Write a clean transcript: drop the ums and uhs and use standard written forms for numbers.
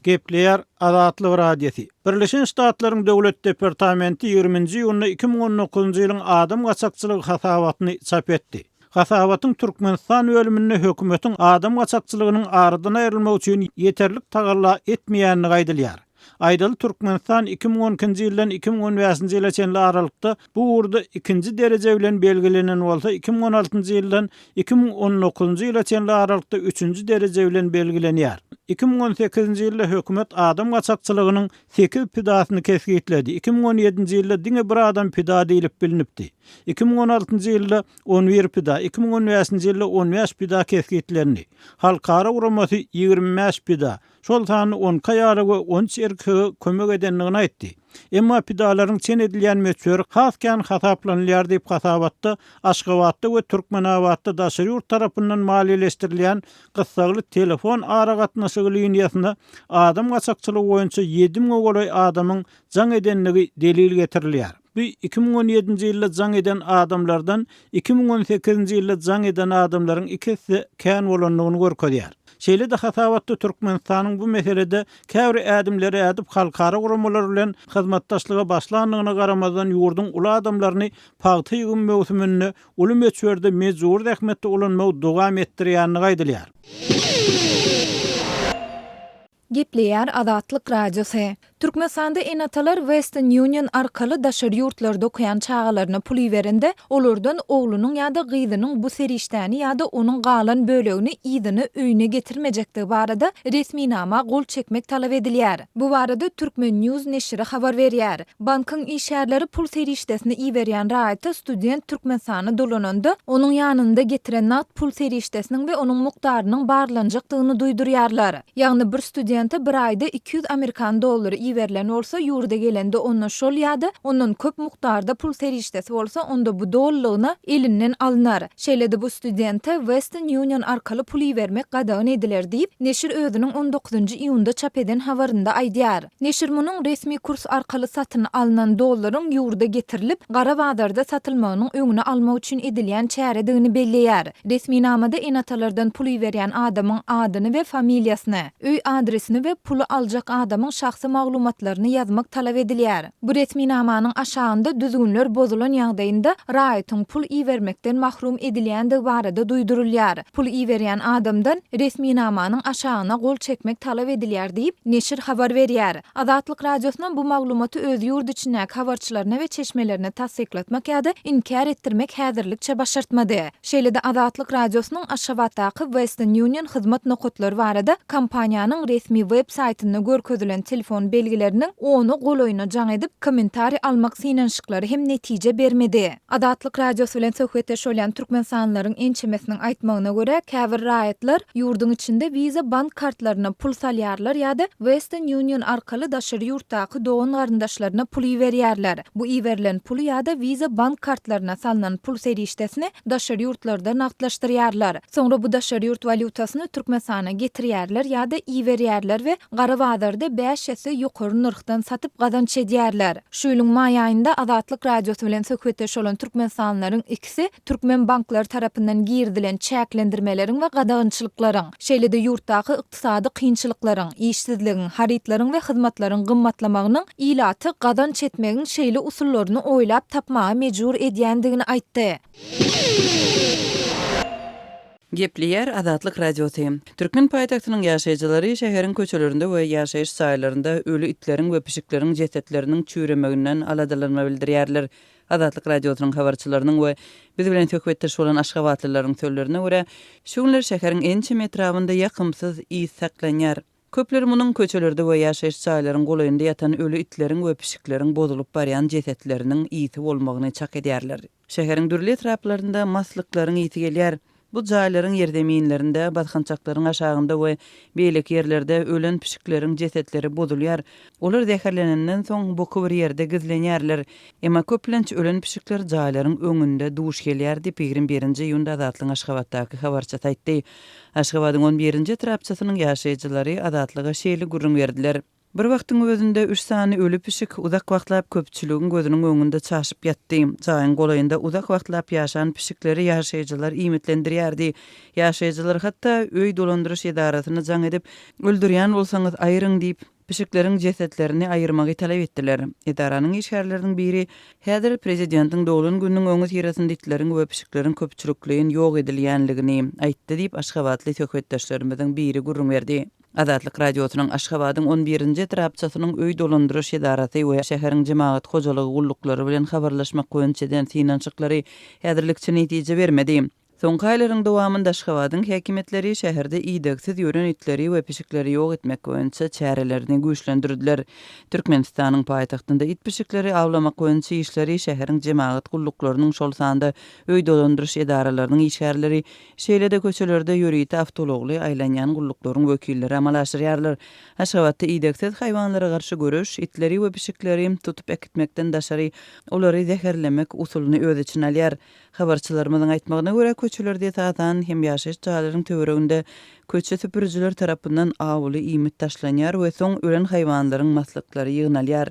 Gepleýär Azatlyk Radiosy. Birleşen Ştatlaryň Döwlet departamenti ýigriminji iýunda 2019-njy ýylyň adam gaçakçylygy hasabatyny çap etdi. Hasabatyň Türkmenistan bölüminde hökümetiň adam gaçakçylygynyň aradan aýrylmagy üçin ýeterlik tagalla etmeýändigi aýdylýar. Aýdaly, Türkmenistan 2012-nji ýyldan 2015-nji ýyla çenli aralykda bu ugurda ikinji dereje bilen belgilenen bolsa, 2016-njy ýyldan 2019-njy ýyla çenli aralykda üçünji dereje bilen belgilenýär. 2018-nji ýylda hökümet adam gaçakçylygynyň sekiz pidasyny kesgitledi, 2017-nji ýylda diňe bir adam pida diýlip bilnipdi. 2016-njy ýylda on bir pida, 2015-nji ýylda on bäş pida kesgitlendi. Halkara guramasy 25 pida, şol sanda on iki aýala we on üç erkege kömek edendigini aýtdy. Emma pidalaryň çen edilýän möçberi has kän hasaplanylýar diýip, hasabatda Aşgabatda we Türkmenabatda daşary ýurt tarapyndan maliýeleşdirilýän gyssagly telefon aragatnaşygy liniýasyna adam gaçakçylygy boýunça ýedi müňe golaý adamyň jaň edendigi delil getirilýär. Bu 2017-nji ýylda jaň eden adamlardan 2018-nji ýylda jaň eden adamlaryň iki esse kän bolandygyny görkezýär. Şeýle-de hasabatda Türkmenistanyň bu meselede käbir ädimleri ädip halkara guramalar bilen hyzmatdaşlyga başlandygyna garamazdan ýurduň uly adamlaryny pagta ýygym möwsüminde uly möçberde mejbury zähmetde ulanmagy dowam etdirýändigi aýdylýar. Gepleýär Azatlyk Radiosy. Türkmenistanda ene-atalar Western Union arkaly daşary ýurtlarda okaýan çagalaryna pul iberende, olardan oglunyň ýa-da gyzynyň bu serişdäni ýa-da onuň galan bölegini yzyna öýüne getirmejekdigi barada resminama gol çekmek talap edilýär. Bu barada Turkmen. News neşiri habar berýär. Bankyň işgärleri pul serişdesini iberýän raýata student Türkmenistana dolananda, onuň ýanynda getiren nagt pul serişdesiniň we onuň mukdarynyň barlanjakdygyny duýdurýarlar. Ýagny bir studente bir aýda 200 amerikan dollary iberilen bolsa, ýurda gelende onda şol ýa-da ondan köp mukdarda pul serişdesi bolsa, onda bu dolulygyna elinden alnar. Şeýle-de bu studente Western Union arkaly pul ibermek gadagan ediler diýip, neşir özüniň on dokuzynjy iýunda çap eden habarynda aýdýar. Neşir munuň resmi kurs arkaly satyn alnan dollaryň ýurda getirilip, gara bazarda satylmagynyň öňüni almak üçin edilýän çäredigini belleýär. Resminamada ene-atalardan pul iberýän adamyň adyny we familiýasyny, öý adresini we puly aljak adamyň şahsy maglumatlaryny ýazmak talap edilýär. Bu resminamanyň aşagynda düzgünler bozulan ýagdaýynda raýatyň pul ibermekden mahrum edilýändigi barada duýdurylýar. Pul iberýän adamdan resminamanyň aşagyna gol çekmek talap edilýär diýip, neşir habar berýär. Azatlyk Radiosyna bu maglumaty öz ýurt içindäki habarçylaryna we çeşmelerine tassyklatmak ýa-da inkär etdirmek häzirlikçe başartmady. Şeýle-de Azatlyk Radiosynyň Aşgabatdaky Western Union hyzmat nokatlary barada kompaniýanyň resmi web saýtynda görkezilen telefon belgileriniň ona golaýyna jaň edip, kommentariý almak synanyşyklary hem netije bermedi. Azatlyk Radiosy bilen söhbetdeş bolýan türkmenistanlylaryň ençemesiniň aýtmagyna görä, käbir raýatlar ýurduň içinde Visa bank kartlaryna pul salýarlar ýa-da Western Union arkaly daşary ýurtdaky dogan-garyndaşlaryna pul iberýärler. Bu iberilen puly ýa-da Visa bank kartlaryna salnan pul serişdesini daşary ýurtlarda nagtlaşdyrýarlar. Soňra bu daşary ýurt walýutasyny Türkmenistana getirýärler ýa-da iberýärler we gara bazarda bäş esse ýokary nyrhdan satyp gazanç edýärler. Şu ýylyň maý aýynda Azatlyk Radiosy bilen söhbetdeş bolan türkmenistanlylaryň ikisi türkmen banklary tarapyndan girizilen çäklendirmeleriň we gadagançylyklaryň, şeýle-de ýurtdaky ykdysady kynçylyklaryň, işsizligiň, harytlaryň we hyzmatlaryň gymmatlamagynyň ilaty gazanç etmegiň şeýle usullaryny oýlap tapmaga mejbur edýändigini aýtdy. Gepleýär Azatlyk Radiosy. Türkmen paýtagtynyň ýaşaýjylary şäheriň köçelerinde we ýaşaýyş jaýlarynda öli itleriň we pişikleriň jesetleriniň çüýremeginden aladalanma bildirýärler. Azatlyk Radiosynyň habarçylarynyň we biz bilen söhbetdeş bolan aşgabatlylaryň sözlerine görä, şu günler şäheriň ençeme etrabynda ýakymsyz ys saklanýar. Köpler munuň köçelerde we ýaşaýyş jaýlaryň golaýynda ýatan öli itleriň we pişikleriň bozulyp barýan jesetleriniň ysy bolmagyny çak edýärler. Şäheriň dürli etraplarynda maslyklaryň ysy gelýär. Bu jaýlaryň ýerzeminlerinde, basgançaklaryň aşagynda we beýleki ýerlerde ölen pişikleriň jesetleri bozulýar. Olar zäherlenenden soň buky bir ýerde gizlenýärler. Emma köplenç ölen pişikler jaýlaryň öňünde duş gelýär diýip, 21-nji iýunda Azatlygyň Aşgabatdaky habarçysy aýtdy. Aşgabadyň on birinji etrapçasynyň ýaşaýjylary Azatlyga şeýle gürrüň berdiler. Bir wagtyň özünde üç sany öli pişik uzak wagtlap köpçüligiň gözüniň öňünde çaşyp ýatdy. Jaýyň golaýynda uzak wagtlap ýaşan pişikleri ýaşaýjylar iýmitlendirýärdi. Ýaşaýjylar hatda öý dolandyryş edarasyna jaň edip, Öldürýän bolsaňyz aýryň diýip, pişikleriň jesetlerini aýyrmagy talap etdiler. Edaranyň işgärleriniň biri, Häzir prezidentiň doglan gününiň öňüsyrasynda itleriň we pişikleriň köpçülikleýin ýok edilýänligini aýtdy diýip, aşgabatly söhbetdeşlerimiziň biri gürrüň berdi. Azatlyk Radiosynyň Aşgabadyň on birinji etrapçasynyň öý dolandyryş edarasy we şäheriň jemagat hojalygy gulluklary bilen habarlaşmak boýunça eden synanyşyklary häzirlikçe netije bermedi. Soňky aýlaryň dowamynda Aşgabadyň häkimiýetleri şäherde idegsiz ýören itleri we pişikleri ýok etmek boýunça çärelerini güýçlendirdiler. Türkmenistanyň paýtagtynda it-pişikleri awlamak boýunça işleri şäheriň jemagat gulluklarynyň, şol sanda öý dolandyryş edaralarynyň işgärleri, şeýle-de köçelerde ýörite awtoulagly aýlanýan gulluklaryň wekilleri amala aşyrýarlar. Aşgabatda idegsiz haýwanlara garşy göreş itleri we pişikleri tutup äkitmekden daşary, olary zäherlemek usulyny öz içine alýar. Habarçylarymyzyň aýtmagyna görä, köçelerde esasan hem ýaşaýyş jaýlaryň töwereginde köçe süpürijiler tarapyndan awuly iýmit taşlanýar we soň ölen haýwanlaryň maslyklary ýygnalýar.